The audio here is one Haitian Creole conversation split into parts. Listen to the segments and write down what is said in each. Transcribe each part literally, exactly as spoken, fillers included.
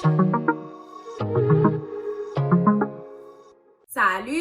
Salut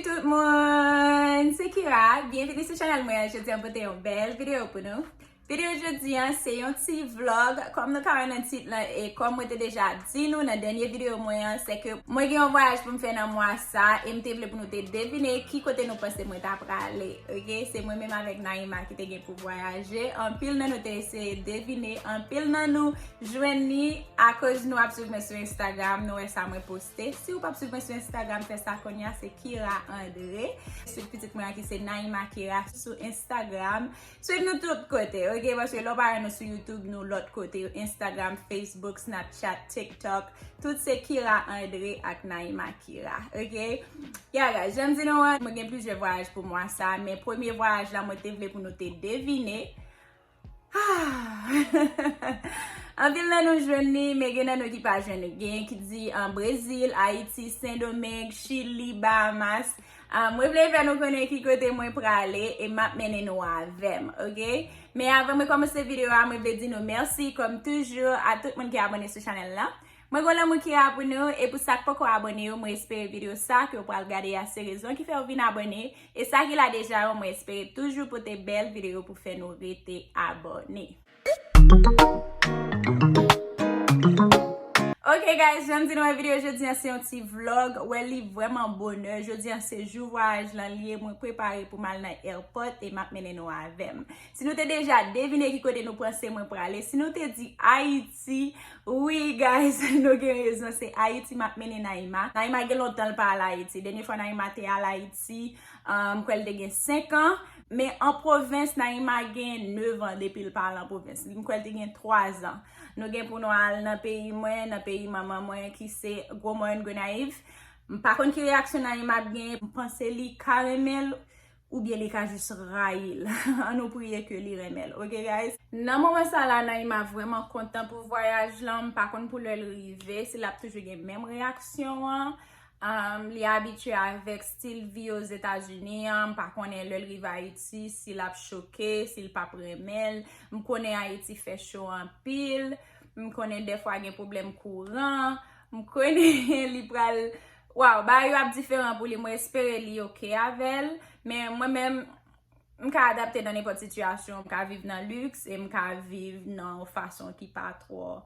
tout moun! Se Kira. Byenvini sou chanèl mwen an. Jodi an pote yon bèl videyo pou nou. Videyo jodi an se yon ti vlog. Kòm nou ka wè nan tit lan e kòm mwen te deja di nou nan dènye videyo mwen an, se ke mwen gen yon vwayaj pou m fè nan mwa sa e m te vle pou nou te devine ki kote nou panse mwen ta prale. Ok, se mwen menm avèk Naïma ki te gen pou vwayaje. Anpil nan nou te eseye devine, anpil nan nou jwenn li akoz nou ap swiv mwen sou Instagram, nou wè sa mwen poste. Si w p ap swiv mwen sou Instagram, fè sa kounye a, se Kira André. Swiv pitit mwen an ki se Naïma Kira sou Instagram. Swiv nou tout kote, ok? Paske lè w pa wè nou sou YouTube, nou lòt kote yo. Instagram, Facebook, Snapchat, TikTok. Tout se Kira André ak Naïma Kira, ok? Yeah, guys, jan m di nou an, mwen gen plizyè vwayaj pou mwa sa, men premye vwayaj la, mwen te vle pou nou te devine. Ah! Anpil nan nou jwenn li, men gen nan nou ki pa jwenn li. Genyen ki di, ah, Brezil, Ayiti, Sendomeng, Chili, Bahamas. Ah, mwen vle fè nou konnen ki kote mwen prale e m ap mennen nou avè m, ok? Men avan mwen kòmanse videyo a, mwen vle di nou mèsi, kòm toujou, a tout moun ki abòne sou chanèl la. Mwen gen lanmou Kira pou nou, e pou sa k poko abòne yo, mwen espere videyo sa ke w pral gade a se rezon ki fè w vin abòne, e sa ki la deja yo, mwen espere toujou pote bèl videyo pou fè nou rete abòne. Ok guys, jan m di nou, videyo jodi an se yon ti vlog, wè li vrèman bonè, jodi an se jou vwayaj lan li ye, mwen prepare pou m al nan airport e m ap mennen nou avè m. Si nou te deja devine ki kote nou panse mwen prale, si nou te di Ayiti, wi guys, nou gen rezon, se Ayiti m ap mennen Naïma. Naïma gen lontan l pa al Ayiti. Dènye fwa Naïma te al Ayiti, um, m kwè l te gen senk an. Men an pwovens, Naïma gen nèf an depi l pa al an pwovens. M kwè l te gen twa zan. Nou gen pou nou al nan peyi mwen, nan peyi manman mwen ki se Gwo Mòn, Gonayiv. M pa konn ki reyaksyon Naïma ap gen, m panse li ka renmen l, oubyen li ka jis rayi l. Ann nou priye ke li renmen l, ok guys? Nan moman sa la, Naïma vrèman kontan pou vwayaj lan, m pa konn pou lè l rive, si l ap toujou gen menm reyaksyon an. Um, li abitye avèk stil vi Ozetazini an, m pa konnen lè l rive Ayiti, si l ap choke, si l p ap renmen l. M konnen Ayiti fè cho anpil, m konnen dèfwa gen pwoblèm kouran, m konnen li pral Waw, bagay yo ap diferan pou li. Mwen espere li ok avè l. Men mwen menm, m ka adapte nan nenpòt sitiyasyon. M ka viv nan liks e m ka viv nan yon fason ki pa twò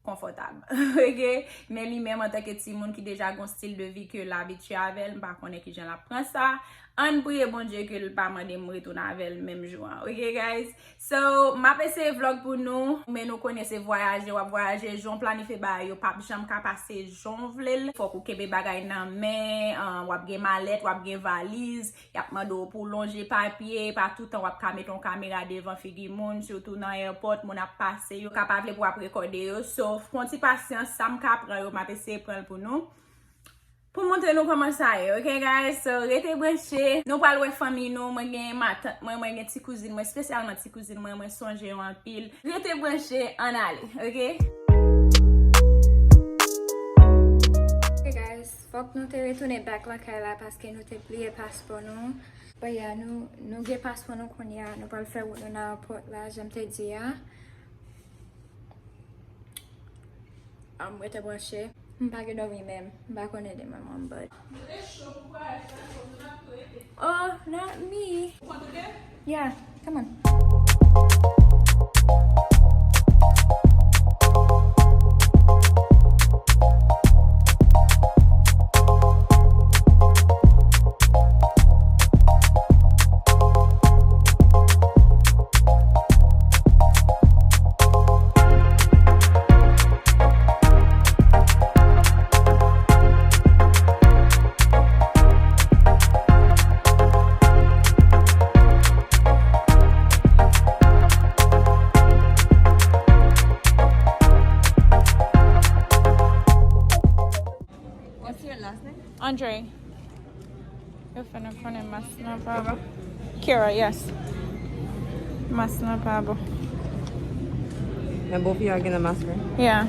konfòtab. Ok? Men li menm, antanke timoun ki deja gon stil de vi ke l abitye avè l, m pa konnen kijan l ap pran sa. Ann priye Bondye ke l pa mande m retounen avè l menm jou an. Ok, guys? So, m ap eseye vlog pou nou, men nou konnen se vwayaje, w ap vwayaje, jan w planifye bagay yo p ap janm ka pase jan w vle l. Fòk ou kenbe bagay nan men, ah, w ap gen malèt, w ap gen valiz, y ap mande w pou w lonje papye, pa toutan w ap ka mete yon kamera devan figi moun, sitou nan airport, moun ap pase, yo ka pa vle pou w ap rekòde yo. So, fè yon ti pasyans, sa m ka pran yo, m ap eseye pran l pou nou. Pou montre nou kòman sa ye, ok, guys? So, rete branche. Nou pral wè fanmi nou. Mwen gen matant mwen, mwen gen ti kouzin mwen, espesyalman ti kouzin mwen, mwen sonje yo anpil. Rete branche, ann ale, ok? Ok, guys, fòk nou te retounen back lakay la paske nou te bliye paspò nou. But yeah, nou, nou gen paspò nou kounye a. Nou pral fè wout nou nan airport la, jan m te di a. Ah, m rete branche. M pa gen dòmi menm. M pa konnen demen mwen, but. Oh, not me. Yeah, come on. What's your last name? Andre. Yo fè nou konnen mas lan pa bon. Kira, yes. Mas lan pa bon. Men bon fi a gen nan mas lan. Yeah.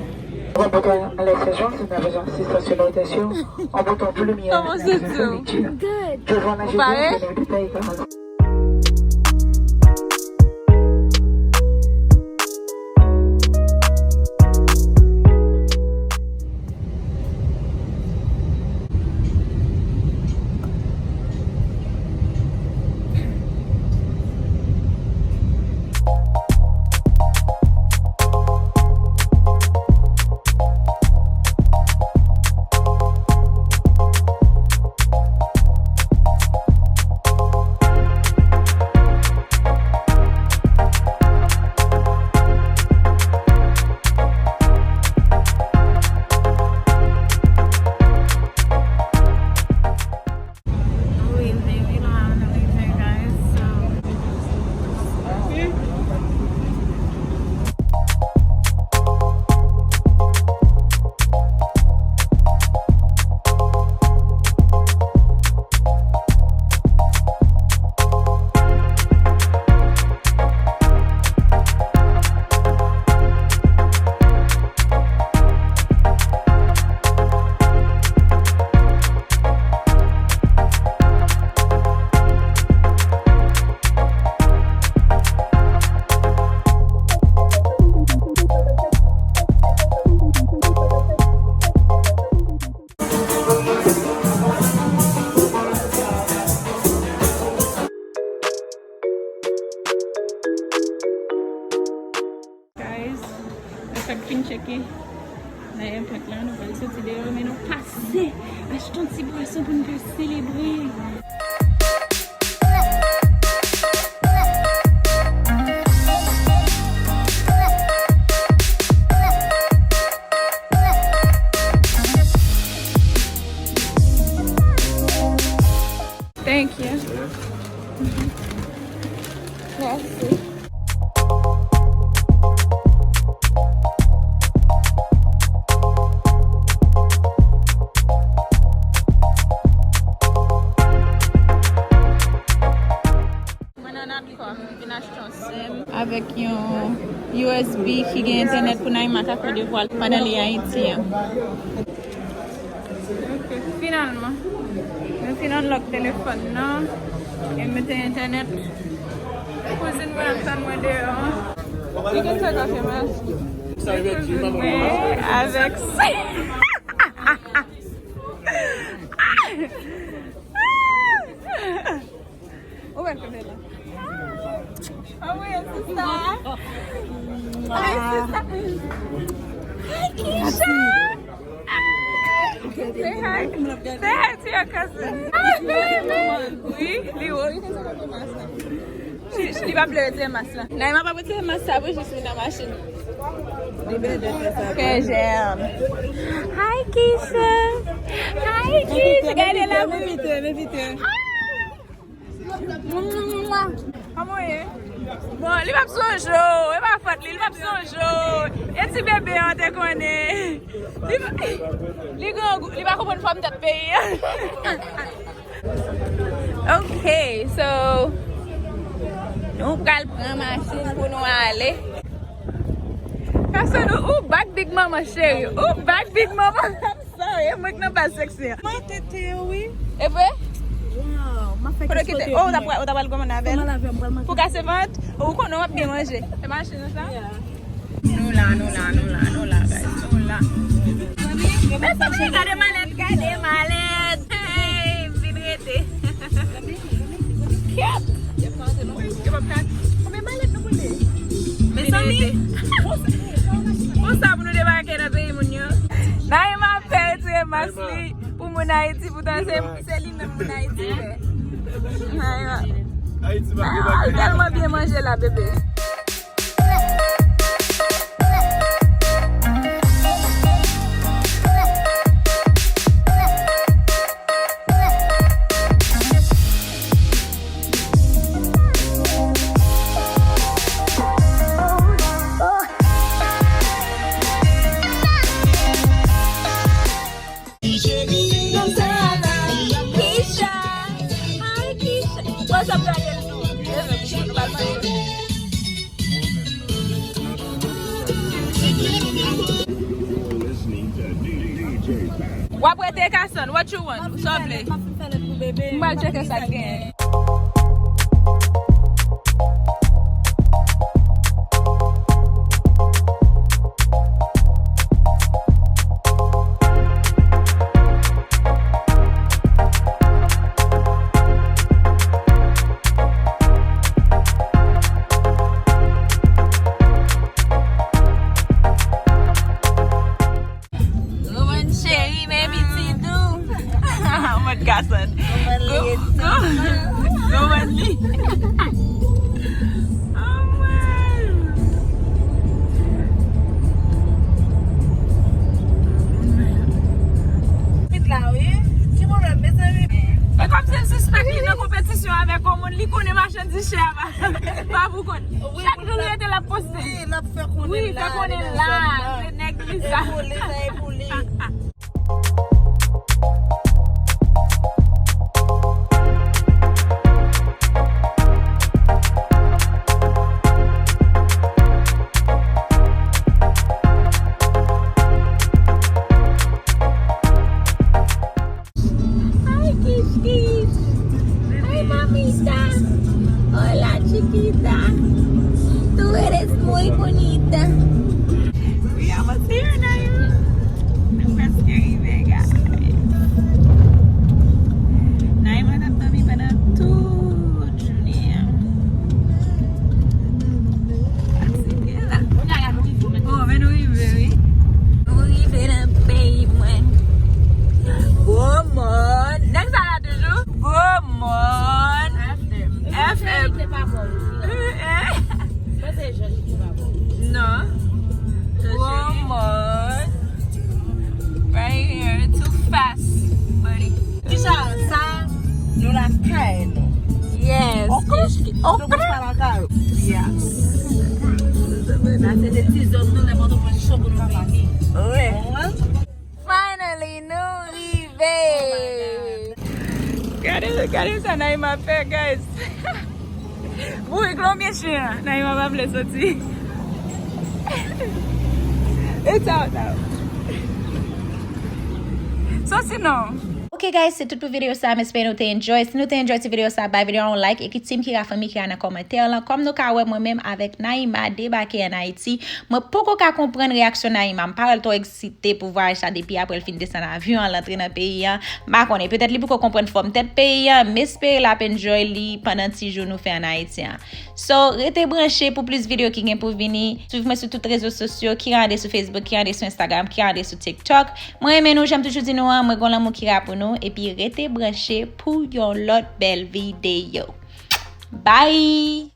Bon bouton à la saison, si t'as besoin d'assistance sur la rotation, en bouton plus lumière, Comment c'est tout? Good. Devant la Vous parlez? Détail. Nan airport la, nou pral soti deyò, men nou pase achte yon ti bwason pou nou ka selebre. Thank you. Mèsi. Mwen nan Natcom, m vin achte yon sim avèk yon U S B ki gen entènèt pou Naima ka fè devwa l pandan li Ayiti an. Ok, finalman, mwen fin unlock telefòn nan e m mete entènèt. Kouzin mwen ap tann mwen deyò. You can take off your mask. Kouzin mwen avèk Ou wè l kote la. How are you, sister? Hi, sister. Hi, Keisha. Say hi. Say hi to your cousin. Hi, baby. Oui, li wo. Li, li pa vle retire mas la. Naima pa retire mas sa pou jis vin nan machin. Li bèl de fè sa. Ke j'aime. Hi, Keisha. Hi, Keisha. Gade la. Men pite, men pite. Kòman w ye? Bon, li p ap sonje w. E pa fòt li, li p ap sonje w. E ti bebe an te konnen. Li, li grangou, li pa konprann fòm tèt peyi an. Ok, so, nou pral pran machin pou nou ale. Pèsonn, ou, ou back big mama, cheri. Ou back big mama. Sa, e mwen k nan baz seksi an. Mwen tete yo, wi. E vre? Waw, m ap fè kich kote. Oh, ou ta pral, ou ta pral goumen avè l? Pou kase vant? Ou konnen w ap byen manje. E machin ou sa? Yeah. Nou la, nou la, nou la, nou la, guys. Nou la. Mezanmi, gade malèt, gade malèt. Hey, m vin rete. Kèt! Yo p ap ka. Konbyen malèt nou pote? Mezanmi, konsa pou nou debake nan peyi moun yo. Naima ap fè retire mas li pou moun Ayiti, poutan se, se li menm moun Ayiti fè. Naima. Ayiti pa gen bagay. Ou tèlman byen manje la, bebe. Keisha. Hi, Keisha. What's up, guys? W ap rete, Kason? What you want? Sa w vle? M pral tcheke sa k genyen. Roman cheri, baby ti dou. Mwen gason. Roman li. Roman li. Oh, man. Vit la, wi. Ki pwoblèm, mezanmi? E kòmsi l sispèk li nan konpetisyon avèk yon moun, li konnen machandiz chè a pa, pa pou kont. Wi, chak jou li rete l ap poste. Wi, l ap fè konnen. Wi, fè konnen la, se nèg li sa. E pou li sa, e pou li. Ay, kichkich. Ay, mamita. Hola, chiquita. Tú eres muy bonita. We almost here, Naima. Non. One more. Right here. Too fast, buddy. Kisa sa? Nou lakay nou. Yes. Ok. Ok. Nou pa lakay. Yes. Sa se de ti zòn nou lè Pòtoprens cho pou nou vini. Wi. Finally, nou rive. Gade, gade sa Naïma fè, guys. Bourik lonbyen chen an. Naïma pa vle soti. It's out now. Soti non. Ok guys, se tout pou videyo sa. M espere nou te enjoy. Si nou te enjoy ti videyo sa, bay videyo a yon like e kite m kira fanmi kira nan kòmantè lan. Kòm nou ka wè, mwen menm avèk Naïma debake an Ayiti. Mwen poko ka konprann reyaksyon Naïma. M pa wè l twò eksite pou vwayaj sa depi apre l fin desann avyon an, l antre nan peyi an. M pa konnen, petèt li poko konprann fòm tèt peyi an. M espere l ap enjoy li pandan ti jou nou fè an Ayiti an. So, rete branche pou plis videyo ki gen pou vini. Swiv mwen sou tout rezo sosyo, kira ande sou Facebook, kira ande sou Instagram, kira ande sou TikTok. Mwen renmen nou, jan m toujou di nou an, mwen gon lanmou kira pou nou, epi rete branche pou yon lòt bèl videyo. Bye!